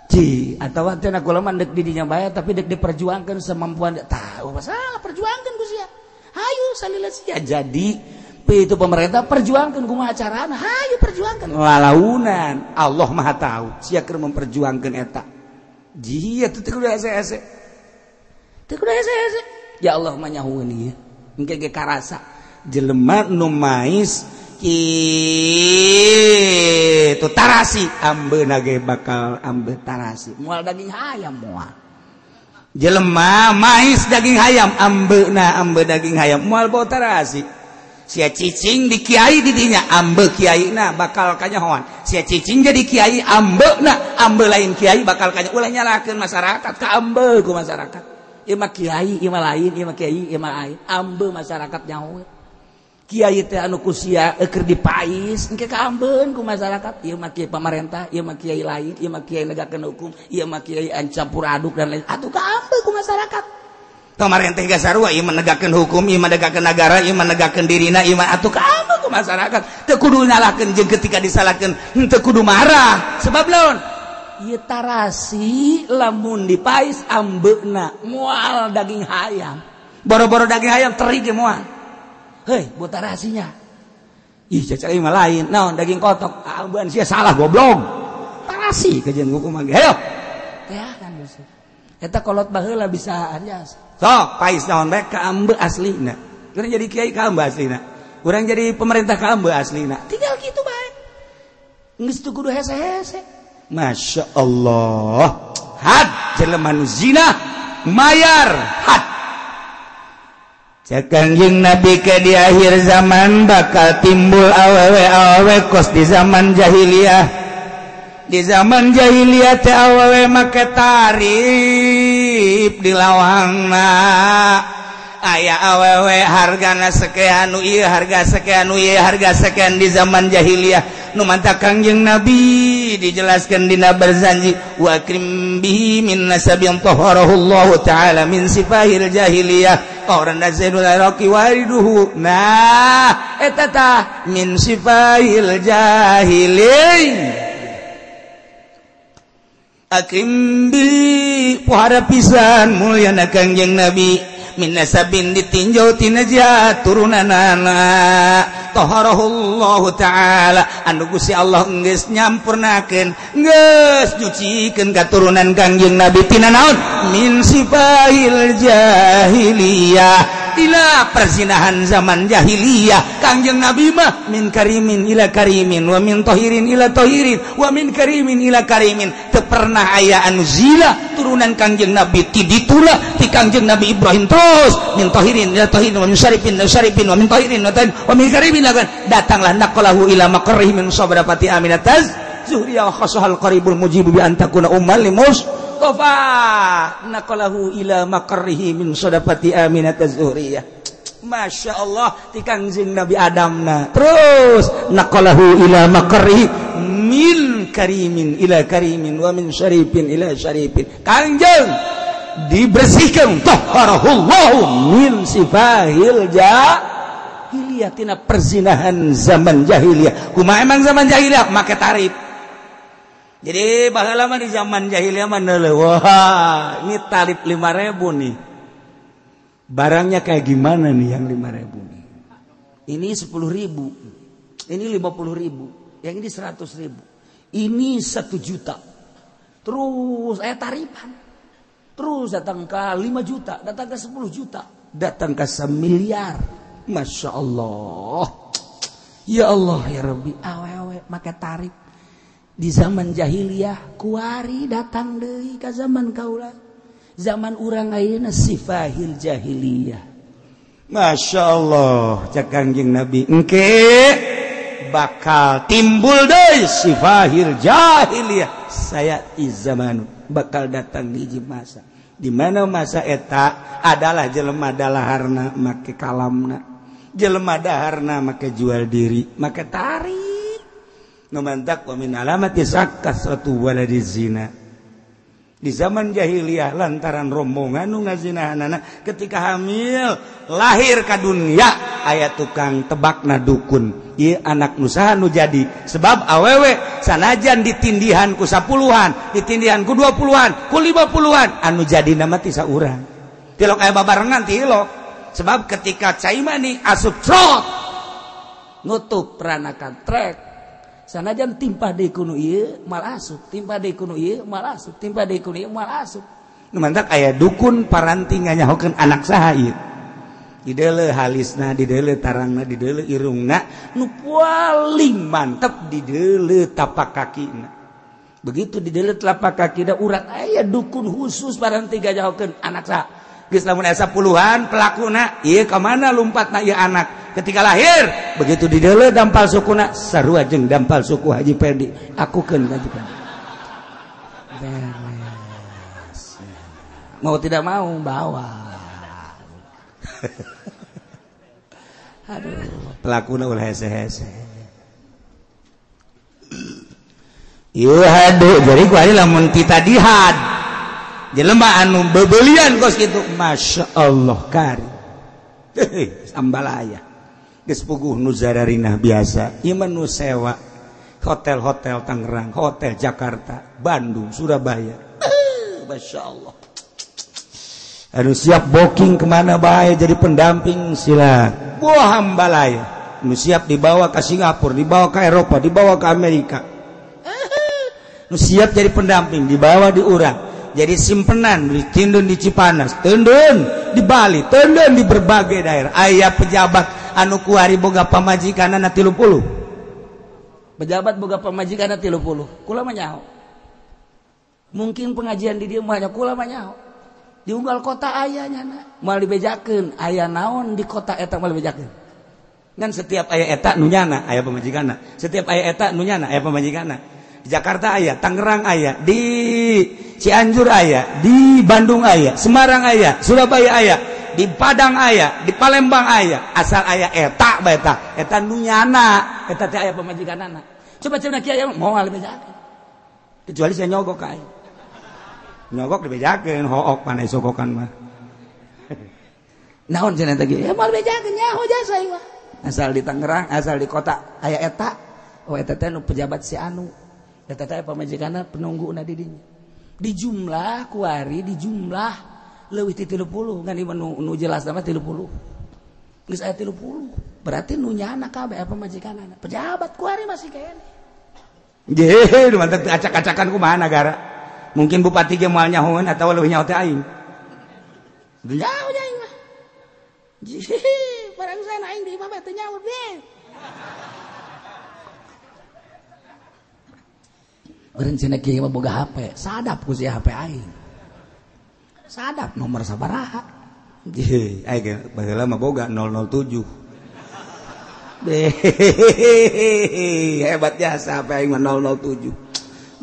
[SPEAKER 2] Ci atawa teh na kula mah deuk di dinya bae tapi deuk diperjuangkeun semampuan tah masalah perjuangkeun ku sia. Hayu salila sia jadi itu pemerintah perjuangkan kumaha carana, hayu perjuangkan lalaunan Allah Maha tahu sia keur memperjuangkeun eta. Jia teu kudu hese-hese. Teu kudu hese-hese. Ya Allah mah nyahueun ieu. Engke ge karasa jelema nu mais kitu tarasi ambeuna ge bakal ambe tarasi. Moal daging hayam moal. Jelema mais daging hayam ambeuna ambe daging hayam moal bau tarasi. Sia cicing di kiai di dinya ambe kiaina bakal kanyahoan. Sia cicing jadi kiai ambeuna ambe lain kiai bakal kanya ulah nyalakeun masyarakat ka ambe ku masyarakat. Ieu mah kiai, ieu mah lain, ieu mah kiai, ieu mah lain. Ambe masyarakat nyaho. Kiai teh anu ku sia keur dipais engke ka ambeun ku masyarakat. Ieu mah kiai pamarentah, ieu mah kiai lain, ieu mah kiai negakeun hukum, ieu mah kiai campur aduk dan lain. Atuh ka ambe ku masyarakat. Pemerintah ge sarua ieu menegakkeun hukum, ieu menegakkeun negara, ieu menegakkeun dirina, ieu mah atuh ka ambe ku masyarakat. Teu kudu nyalahkeun jeung ketika disalahkeun teu kudu marah. Sebab laon? Ieu tarasi lamun dipais ambeuna moal daging hayam. Boro-boro daging hayam teri ge moal. Heuy, buat tarasinya. Ih, cacak ieu mah lain. Naon daging kotok? Ambeun sia salah goblok. Tarasi kajian hukum mah ge. Hayo. Teakan geus. Eta kolot baheula bisa aja. Sok pais naon bae ka ambe aslina. Urang jadi kiai ka ambe aslina. Urang jadi pemerintah ka ambe aslina. Tinggal kitu bae. Geus teu kudu hese-hese. Masya Allah. Had jelema nu zina mayar had. Cek Kangjeng Nabi ke di akhir zaman bakal timbul awewe-awewe kos di zaman jahiliyah. Di zaman jahiliyah teh awewe make tarik Tarif di lawangna aya awewe hargana sekian nu ieu harga sekian nu ieu harga sekian di zaman jahiliyah. Nu manta Kangjeng Nabi dijelaskan dina Barzanji wa akrim bihi min nasabin taharahu Allah taala min sifahil jahiliyah orang Zainul Iraqi wariduhu. Nah eta tah min sifahil jahiliyah. Akrim bi pohara pisan mulyana Kangjeng Nabi min nasabin ditinjau tina jahat turunanana taharahullahu ta'ala anu Gusti Allah geus nyampurnakeun geus nyucikeun katurunan Kangjeng Nabi tina naon min sifahil jahiliyah tina perzinahan zaman jahiliyah. Kangjeng Nabi mah min karimin ila karimin wa min tahirin ila tahirin wa min karimin ila karimin. Teu pernah aya anu zina turunan Kangjeng Nabi ti ditula ti Kangjeng Nabi Ibrahim terus min tahirin ila tahirin wa min syarifin ila syarifin wa min tahirin ila tahirin wa min karimin. Datanglah naqalahu ila maqarrihi min sabrafati aminataz zuhriya wa khasahal qaribul mujibu bi antakuna ummal limus Mustafa naqalahu ila maqarrihi min sadaqati aminataz zuhriyah. Masya Allah ti Kangjeng Nabi Adamna terus naqalahu ila maqarrihi min karimin ila karimin wa min syarifin ila syarifin. Kangjeng dibersihkan tahharahullahu min sifahil jahiliyah tina perzinahan zaman jahiliyah. Kumaha emang zaman jahiliyah make tarif. Jadi baheula mah di zaman jahiliyah mah neuleuh, wah ini tarif 5.000 nih. Barangnya kayak gimana nih yang 5.000 nih? Ini 10.000, ini 50.000, yang ini 100.000, ini 1 juta. Terus tarifan. Terus datang ke 5 juta, datang ke 10 juta, datang ke 1 miliar. Masya Allah. Ya Allah ya Rabbi, awewe make tarif. Di zaman jahiliyah kuari datang deui ka zaman kaula. Zaman urang ayeuna sifahil jahiliyah. Masya Allah cak Kangjeng Nabi engke bakal timbul deui sifahil jahiliyah. Saya zamanu bakal datang hiji masa di mana masa eta adalah jelema dalaharna make kalamna, jelema daharna make jual diri, make tarif. Nu mantak wa min alamati kasratu waladi zina. Di zaman jahiliyah lantaran rombongan nu ngazinahanana ketika hamil lahir ka dunia aya tukang tebakna dukun. Ieu anak nu saha nu jadi sebab awewe sanajan ditindihan ku 10-an, ditindihan ku 20-an, ku 50-an anu jadi nama ti saurang. Tilok aya babarengan tilok. Sebab ketika cai mani asup trot nutup peranakan trek. Sanajan timpah deui ku nu ieu mal asup, timpah deui ku nu ieu mal asup, timpah deui ku nu ieu mal asup. Nu mantak aya dukun paranti nganyahokeun anak saha ieu. Dideuleu halisna, dideuleu tarangna, dideuleu irungna, nu paling mantep dideuleu tapak kakina. Begitu dideuleu telapak kakina urat aya dukun khusus paranti nganyahokeun anak saha. Geus lamun aya 10-an pelakuna, ieu ka mana lumpatna ieu anak? Ketika lahir begitu dideuleu dampal sukuna sarua jeung dampal suku Haji Ferdi akukeun Haji Ferdi. Beres. Mau tidak mau bawa. Aduh, pelakuna ulah hese-hese. Ieu hade jadi ku ari lamun kita dihad jelema anu bebelian kos kitu Masya Allah kari. Ambalaya. Geus puguh nu zararinah biasa, ieu mah nu sewa hotel-hotel Tangerang, hotel Jakarta, Bandung, Surabaya. Masya Allah. Anu siap booking kemana bae jadi pendamping sila. Wah ambalaya. Nu siap dibawa ke Singapura, dibawa ke Eropa, dibawa ke Amerika. Nu siap jadi pendamping, dibawa di urang. Jadi simpenan di Tindun di Cipanas, tendun di Bali, tendun di berbagai daerah. Aya pejabat anu kuari boga pamajikanana 30.
[SPEAKER 1] Pejabat boga pamajikanana 30. Kula mah nyaho. Mungkin pengajian di dieu mah kula mah nyaho. Di unggal kota aya nyana, moal dibejakeun, aya naon di kota eta moal dibejakeun.
[SPEAKER 2] Ngan setiap aya eta nu nyana aya pamajikanna. Setiap aya eta nu nyana aya pamajikanna. Di Jakarta aya, Tangerang aya, di
[SPEAKER 1] Cianjur aya, di Bandung aya, Semarang aya, Surabaya aya, di Padang aya, di Palembang aya, asal aya eta bae eta, eta nu nyana, eta teh aya pamajikanana. Coba cenah kiai moal dibejakeun. Kecuali saya nyogok ka aing. Nyogok dibejakeun, hook panai sogokan mah. Naon cenah teh kieu? Ya moal bejakeun nyaho jasa ieu mah. Asal di Tangerang, asal di kota aya eta, oh eta teh nu pejabat si anu. Eta teh pamajikanna penungguna di dinya. Di jumlah kuari di jumlah leuwih ti 30 ngan ieu nu jelas mah 30. Geus aya 30. Berarti nu nyana kabeh pamajikanna. Pejabat kuari masih kene. Nggih, mantep acak-acakan kumaha nagara. Mungkin bupati ge moal nyahoeun atawa leuwih nyaho teh aing. Nyaho aing mah. Barang sana aing di imah teh nyaho deh. Berencana kieu mah boga HP, sadap ku si HP aing. Sadap nomor sabaraha. Jih, aing baheula mah boga 007. Deh, hebat jasa HP aing mah 007.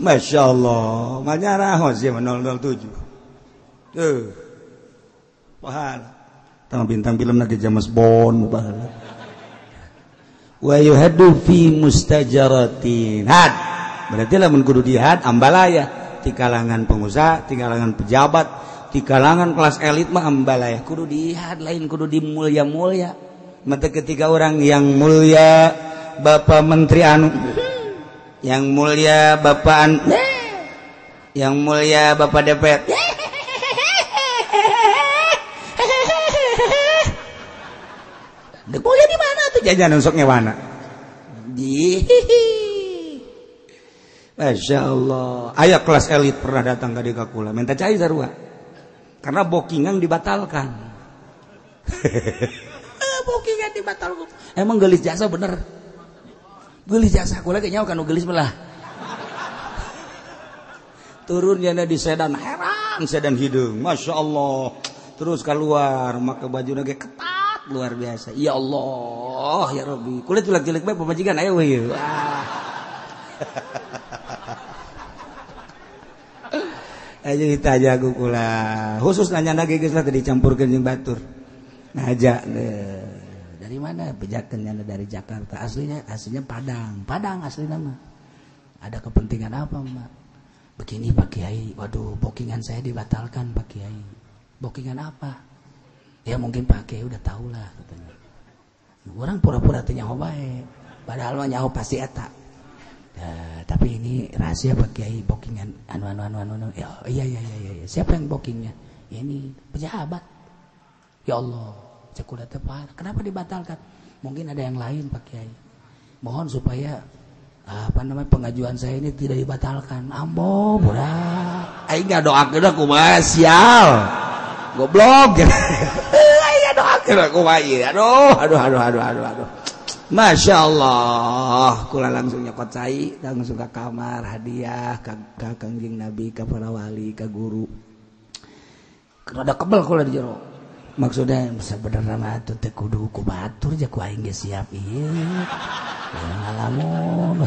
[SPEAKER 1] Masya Allah, manyaraho sih mah 007. Tuh. Pahala. Tama bintang film lagi James Bond baheula. Wa yuhaddu fi mustajaratin. Had. Berarti lamun kudu dihad ambalaya di kalangan pengusaha, di kalangan pejabat, di kalangan kelas elit mah ambalaya kudu dihad, lain kudu dimulya-mulya. Mata ketika orang yang mulia Bapak Menteri anu, yang mulia Bapak anu, yang mulia Bapak DPR. Dek mulia di mana tuh jajanan sok ngewana? Di Masya Allah, ayah kelas elit pernah datang ke deka kula, minta cai sarua, karena bookingan dibatalkan. Bookingan dibatalkan. Emang gelis jasa bener, gelis jasa kula kayaknya kan gelis belah. Turunnya di sedan heran, sedan hidung, Masya Allah. Terus keluar, maka baju nage ketat luar biasa. Ya Allah, ya Rabbi. Kulit jelek-jelek bae pamajikan ayo we. Aja ditanya aku kula khusus nanya lagi geus lah tadi dicampurkeun jeung batur. Ngaja dari mana bejakeun nyana dari Jakarta, aslinya aslinya Padang. Padang asli nama. Ada kepentingan apa, Mbak? Begini Pak Kiai, waduh bookingan saya dibatalkan Pak Kiai. Bookingan apa? Ya mungkin Pak Kiai udah tahu lah katanya. Orang pura-pura teh nyaho bae. Padahal mah nyaho pasti eta. Tapi ini rahasia Pak Kiai bookingan anu anu anu anu. Ya, iya iya iya iya. Siapa yang bookingnya? Ya, ini pejabat. Ya Allah, cek udah tepat. Kenapa dibatalkan? Mungkin ada yang lain Pak Kiai. Mohon supaya apa namanya pengajuan saya ini tidak dibatalkan. Ambo, budak. Aing ngadoakeun kumaha sial. Goblok. Aing ngadoakeun kumaha ieu. Aduh, aduh aduh aduh aduh aduh. Masya Allah, kula langsung nyokot cai, langsung ke kamar hadiah ke Kangjeng Nabi, ke para wali, ke guru. Rada kebel kula di jero. Maksudnya sebenarnya mah atuh teh kudu ku batur ja ku aing ge siap ieu. Ngalamun.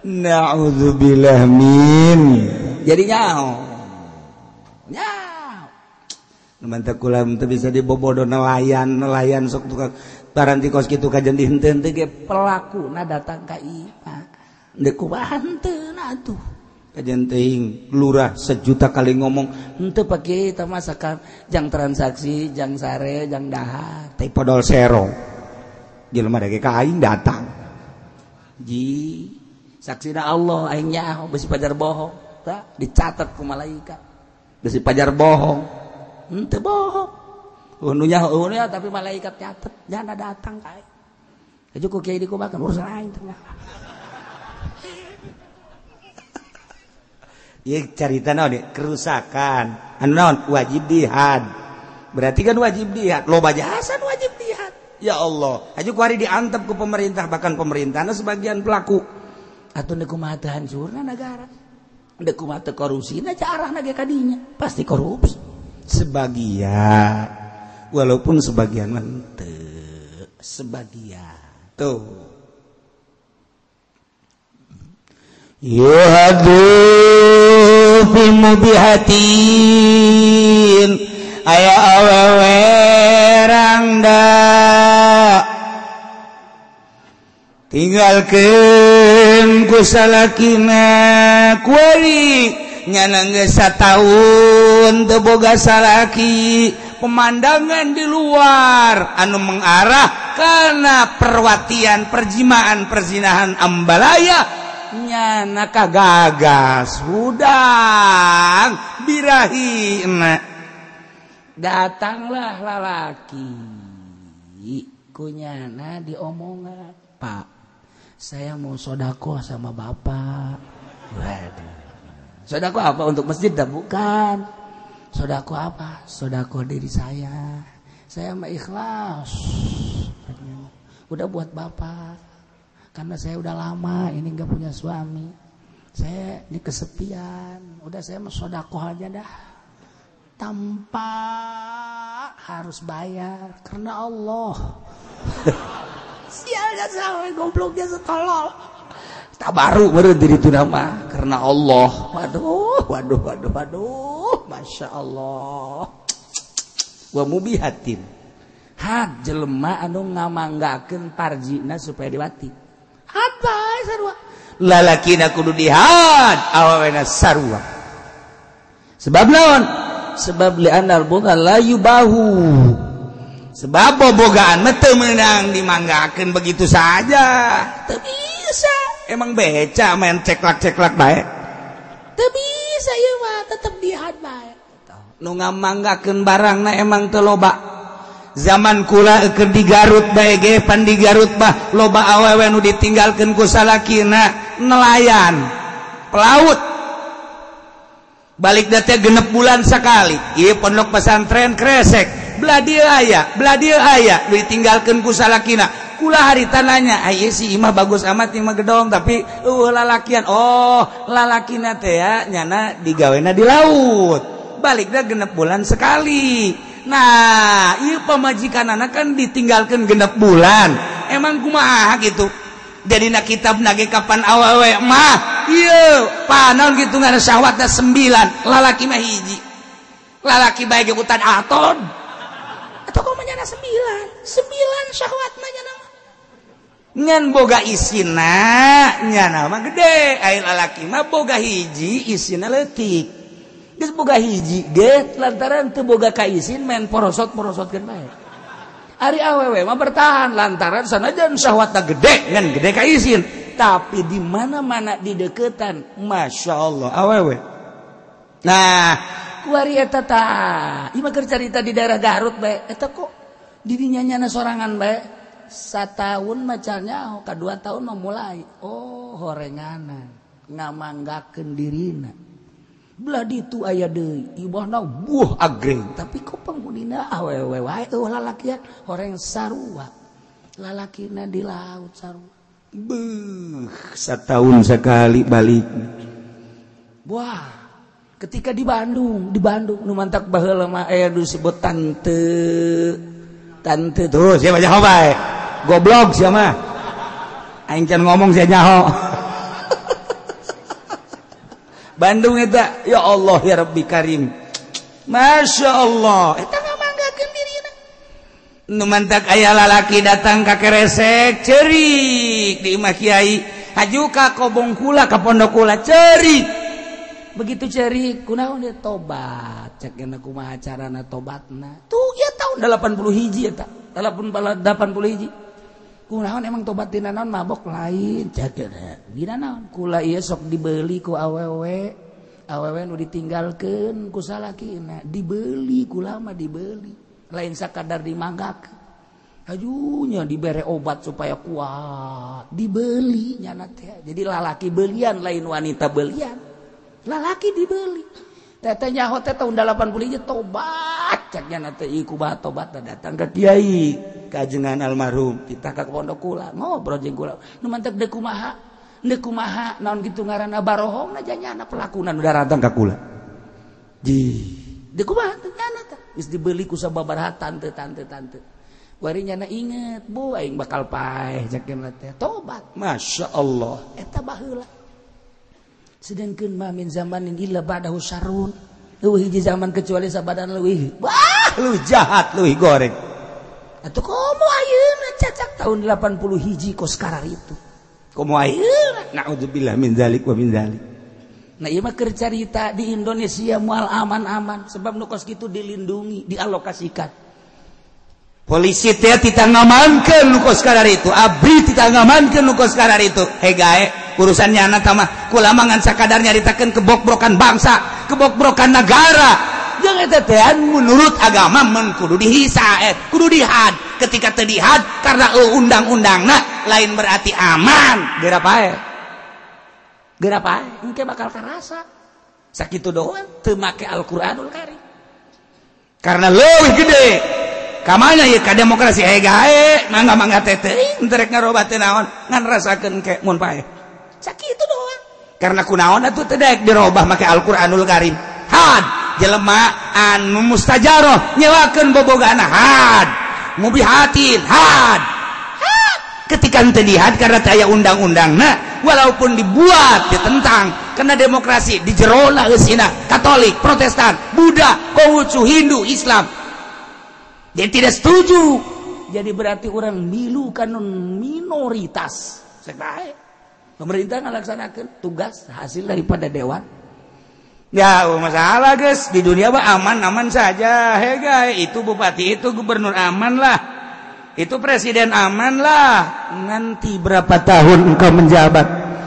[SPEAKER 1] Na'udzubillah min. Jadi nyaho. Mantap kula teu bisa dibobodo nelayan, nelayan sok tukang paranti kos kitu kajen dihenteu-henteu ge pelakuna datang ka imah. Deuk kumaha henteu atuh. Kajen teuing lurah sejuta kali ngomong, henteu Pak Kiai tah masakan jang transaksi, jang sare, jang dahar, teh podol sero. Jelema dage ka aing datang. Ji, saksina Allah aing nyaho besi pajar bohong, tah dicatat ku malaikat. Besi pajar bohong. Henteu bohong. Ununya ununya tapi malaikat nyatet, jangan datang ka aing. Aju ku kiai dikumakan urusan aing teh. Ieu carita naon deui? Kerusakan. Anu naon? Wajib dihad. Berarti kan wajib dihad. Loba jasa wajib dihad. Ya Allah. Aju ku hari diantep ku pemerintah, bahkan pemerintahna sebagian pelaku. Atuh deuk kumaha teu hancurna nagara. Deuk kumaha teu korupsina arahna ge ka dinya. Pasti korupsi. Sebagian, walaupun sebagian mente, sebagian tuh. Yuhadu fi mubihatin aya awewe rangda tinggalkeun ku salakina kuari nyana geus sataun teu boga salaki. Pemandangan di luar anu mengarah kana perwatian perjimaan perzinahan ambalaya nyana kagagas hudang birahi enak. Datanglah lalaki kunyana diomongan, Pak, saya mau sodakoh sama bapak. Waduh. Sodakoh apa? Untuk masjid dah? Bukan. Sodakoh apa? Sodakoh diri saya. Saya mah ikhlas. Udah buat bapak. Karena saya udah lama ini nggak punya suami. Saya ini kesepian. Udah saya mah sodakoh aja dah. Tanpa harus bayar. Karena Allah. Sialnya sampai gobloknya setolol. Tak baru diri itu nama karena Allah. Waduh, waduh, waduh, waduh. Masya Allah. Wa mubihatin. Had jelema anu ngamanggakeun parjina supaya diwati. Had bae sarua. Lalakina kudu dihad, awewena sarua. Sebab naon? Sebab li'anal bunga la yubahu. Sebab bobogaan mah teu meunang dimanggakeun begitu saja. Teu bisa. Emang beca main ceklak-ceklak bae. Teu bisa ieu mah tetep dihad bae. Nu ngamanggakeun barangna emang teu loba. Zaman kula keur di Garut bae ge pan di Garut mah loba awewe nu ditinggalkeun ku salakina nelayan, pelaut. Balik teh genep bulan sekali. Ieu pondok pesantren kresek. Belah dieu aya, belah dieu aya, nu ditinggalkeun ku salakina. Kula harita nanya, ai si imah bagus amat imah gedong tapi lalakian. Oh, lalakina teh ya nyana digawena di laut. Balikna genep bulan sekali. Nah, ieu pamajikanana kan ditinggalkeun genep bulan. Emang kumaha gitu? Jadi na kitab nage kapan awewe mah ieu panaon kitu ngaran syahwatna 9, lalaki mah hiji. Lalaki bae ge utan aton. Atau kumaha nyana 9? 9 syahwat mah nyana mah. Ngan boga isina nyana mah gede, ai lalaki mah boga hiji isina leutik. Geus boga hiji ge lantaran teu boga kaisin main porosot-porosotkeun bae. Ari awewe mah bertahan lantaran sanajan syahwatna gede ngan gede kaisin, tapi di mana-mana di deketan Masya Allah awewe. Nah, kuari eta tah, ieu mah keur carita di daerah Garut bae, eta kok dirinya nyana sorangan bae. Sataun macarnya ka 2 tahun mah mulai. Oh, horenganan ngamanggakeun dirina. Belah ditu aya deui, ibahna buah agreng, tapi kok penghunina awewe wae eueuh lalakian horeng sarua. Lalakina di laut sarua. Beuh, setahun sekali balik. Wah, ketika di Bandung nu mantak baheula mah aya disebut tante. Tante tuh siapa nyaho bae. Goblok sia mah. Aing can ngomong sia nyaho. Bandung eta ya Allah ya Rabbi Karim. Masya Allah eta ngamanggakeun dirina. Nu mantak aya lalaki datang ka keresek ceurik di imah kiai, haju ka kobong kula ka pondok kula ceurik. Begitu ceurik kunaon dia tobat, cek geuna kumaha carana tobatna. Tuh ieu tahun 80 hiji eta, 80 hiji. Kunaon emang tobat dina naon mabok lain cek geuna. Dina naon kula ieu sok dibeli ku awewe, awewe nu ditinggalkeun ku salakina, dibeli kula mah dibeli. Lain sakadar dimanggakeun. Ajunya dibere obat supaya kuat, dibeli nyana teh. Jadi lalaki belian lain wanita belian. Lalaki dibeli. Teteh nyaho teh tahun 80 hiji tobat cek nyana teh ieu kumaha tobat datang ka kiai kajengan almarhum kita ka pondok kula ngobrol jeung kula nu mantek deuk kumaha deuk kumaha naon kitu ngaranna barohongna janyana pelakuna nu daratang ka kula. Ji deuk kumaha teh nyana teh geus dibeli ku sababaraha tante tante tante. Wari nyana inget bu aing bakal paeh cek nyana teh tobat. Masya Allah eta baheula. Sedangkan ma min zamanin illa ba'dahu syarrun. Leuwih hiji zaman kecuali sabadan leuwih. Wah, leuwih jahat, leuwih goreng. Atuh komo ayeuna cacak tahun 80 hiji kos karar itu. Komo ayeuna naudzubillah min zalik wa min zalik. Nah ieu mah keur carita di Indonesia moal aman-aman sebab nu kos kitu dilindungi, dialokasikan. Polisi teh tita ngamankeun nu kos karar itu, ABRI tita ngamankeun nu kos karar itu. Hegae urusan nyana tamah kula mah ngan sakadar nyaritakeun kebokbrokan bangsa, kebokbrokan negara. Jeung eta teh menurut agama mun kudu dihisa, kudu dihad. Ketika teu dihad karena undang-undangna lain berarti aman. Geura pae. Geura pae engke bakal karasa. Sakitu doang teu make Al-Qur'anul Karim. Karena leuwih gede kamana ieu ka demokrasi hegae mangga-mangga teh teuing teu rek ngarobah teh naon ngan rasakeun ke mun pae. Sakitu doang. Karena kunaon atuh teu daek dirobah make Al-Qur'anul Karim. Had jelema anu mustajaroh nyewakeun bobogana had mubihatin had. Ketika henteu dihad karena teu aya undang-undangna walaupun dibuat ditentang karena demokrasi di jerona geusina Katolik, Protestan, Buddha, Konghucu, Hindu, Islam. Dia tidak setuju. Jadi berarti orang milu kan minoritas. Sebaik pemerintah ngalaksanakeun tugas hasil daripada dewan. Ya masalah guys, di dunia mah aman-aman saja. Hei guys, itu bupati, itu gubernur aman lah. Itu presiden aman lah. Nanti berapa tahun engkau menjabat?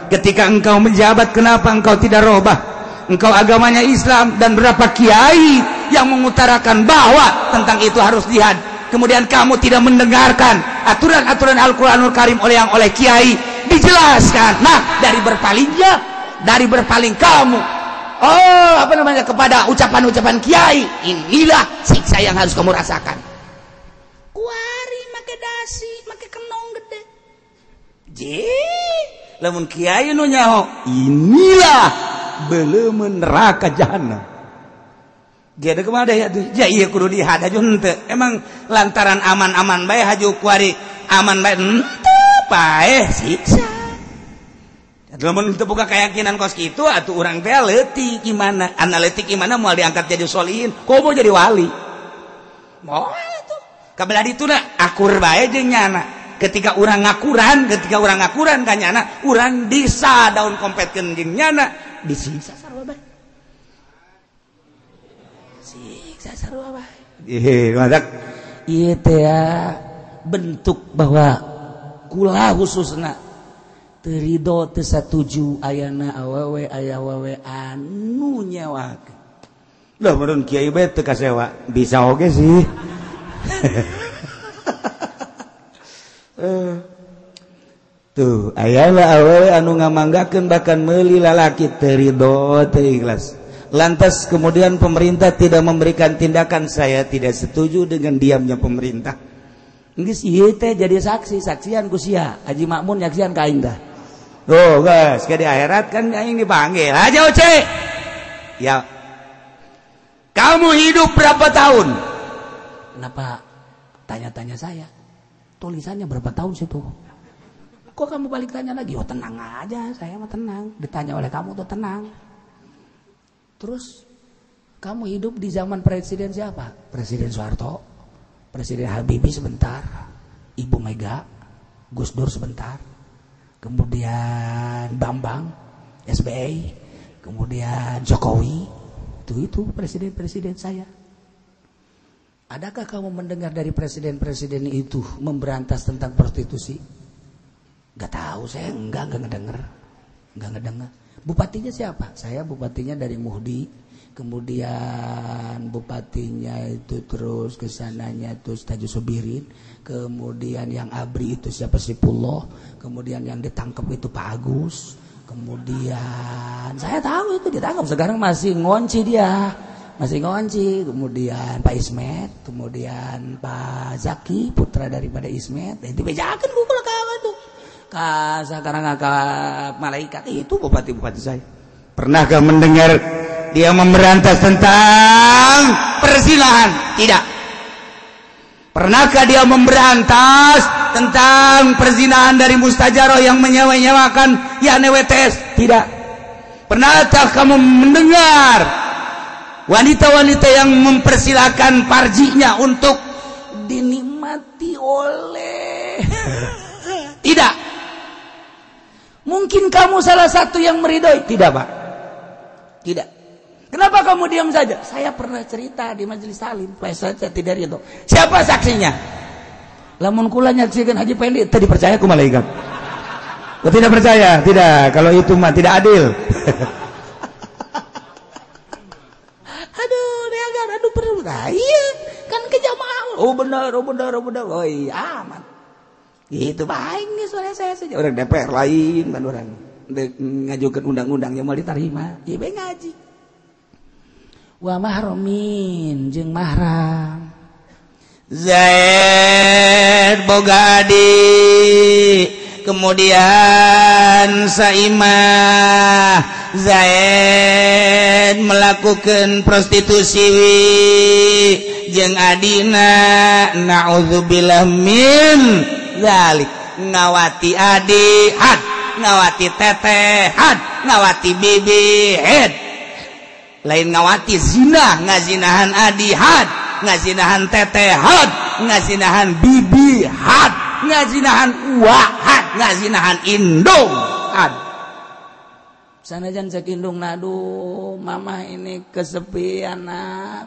[SPEAKER 1] Ketika engkau menjabat, kenapa engkau tidak robah? Engkau agamanya Islam dan berapa kiai yang mengutarakan bahwa tentang itu harus jihad. Kemudian kamu tidak mendengarkan aturan-aturan Al-Qur'anul Karim oleh yang oleh kiai dijelaskan. Nah, dari berpaling kamu, oh apa namanya, kepada ucapan-ucapan kiai, inilah siksa yang harus kamu rasakan. Kuari make dasi, make kenong gede. Lamun kiai nu nyaho, inilah beleumeun neraka jahanam. Dia ada kemana ya tuh? Ya iya kudu dihad haju henteu. Emang lantaran aman-aman bae haju kuari aman bae henteu paeh siksa. Lamun teu boga keyakinan kos kitu atuh urang teh leutik imana, analitik imana moal diangkat jadi solihin, komo jadi wali. Moal atuh. Kabelah dituna akur bae jeung nyana. Ketika urang ngakuran ka nyana, urang disa daun kompetkeun jeung nyana, disiksa sarua bae. Siksa sarua bae. Ih, madak ieu teh bentuk bahwa kula khususna teu rido teu satuju ayana awewe aya awewe anu nyewakeun. Lah meureun kiai bae teu kasewa, bisa oge sih. Tuh ayana awewe anu ngamanggakeun bahkan meuli lalaki teu rido teu ikhlas. Lantas kemudian pemerintah tidak memberikan tindakan, saya tidak setuju dengan diamnya pemerintah. Geus ieu teh jadi saksi, saksian ku sia, Haji Makmun nyaksian ka aing tah. Tuh guys, ke di akhirat kan aing dipanggil. Aja Oce. Ya. Kamu hidup berapa tahun? Kenapa tanya-tanya saya? Tulisannya berapa tahun situ? Kok kamu balik tanya lagi? Oh tenang aja, saya mah tenang. Ditanya oleh kamu tuh tenang. Terus kamu hidup di zaman presiden siapa? Presiden Soeharto, Presiden Habibie sebentar, Ibu Mega, Gus Dur sebentar, kemudian Bambang, SBY, kemudian Jokowi. Itu presiden-presiden saya. Adakah kamu mendengar dari presiden-presiden itu memberantas tentang prostitusi? Gak tahu saya, enggak ngedenger. Enggak ngedenger. Bupatinya siapa? Saya bupatinya dari Muhdi, kemudian bupatinya itu terus kesananya terus Taju Sobirin, kemudian yang ABRI itu siapa Sipullah, kemudian yang ditangkap itu Pak Agus, kemudian saya tahu itu ditangkap sekarang masih ngonci dia, masih ngonci, kemudian Pak Ismet, kemudian Pak Zaki putra daripada Ismet, itu bejakan gua kawan tuh. Sekarang angkat malaikat itu bupati-bupati saya. Pernahkah mendengar dia memberantas tentang perzinahan? Tidak. Pernahkah dia memberantas tentang perzinahan dari mustajaroh yang menyewa-nyewakan yakni WTS? Tidak.
[SPEAKER 2] Pernahkah kamu mendengar wanita-wanita yang mempersilahkan parjinya untuk dinikmati oleh? Tidak. Mungkin kamu salah satu yang meridoi. Tidak, Pak. Tidak. Kenapa kamu diam saja? Saya pernah cerita di majelis taklim, saya tidak ridho. Siapa saksinya? Lamun kula nyaksikan Haji Pendi, tadi percaya ku malaikat. Oh, tidak percaya, tidak. Kalau itu mah tidak adil. Aduh, dia aduh perlu. Nah, iya, kan ke jamaah. Oh benar, oh benar, oh benar. Oh iya, aman. Gitu baik nih soalnya saya saja. Orang DPR lain kan orang ngajukan undang-undang yang mau diterima. Iya bae ngaji. Wa mahromin jeung mahram. Zaid boga adik, kemudian Saimah. Zaid melakukan prostitusi jeung adina, naudzubillah min dzalik. Ngawati adi had, ngawati teteh had, ngawati bibi had. Lain ngawati zina, ngazinahan adi had, ngazinahan teteh had, ngazinahan bibi had, ngazinahan uwa had, ngazinahan indung had. Sanajan cek indung, aduh mama ini kesepian nak,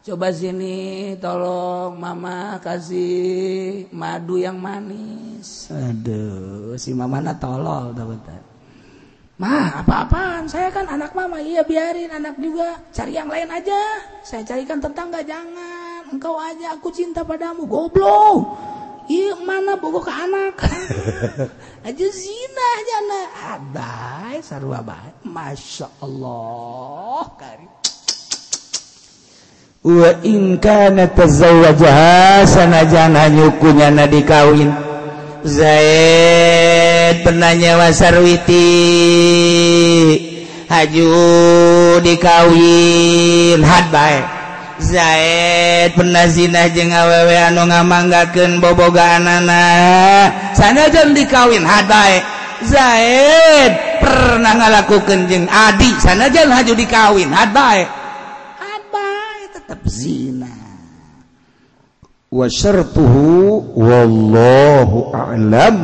[SPEAKER 2] coba sini tolong mama kasih madu yang manis. Aduh si mama na tolol teman-teman. Ma, apa-apaan? Saya kan anak mama. Iya, biarin anak juga. Cari yang lain aja. Saya carikan tetangga, jangan. Engkau aja, aku cinta padamu. Goblok. Iya, mana bogo ke anak. Aja zina aja anak. Abai, sarua bae. Masya Allah. Karim. Wa in kana tazawwajaha sanajan hanyukunya na dikawin. Zaid pernah nyewa Sarwiti haju dikawin had bae. Zaid pernah zina jeung awewe anu ngamanggakeun bobogaanana sanajan dikawin had bae. Zaid pernah ngalakukeun jeung adi sanajan haju dikawin had bae. Had bae tetep zina. Wa syartuhu wallahu a'lam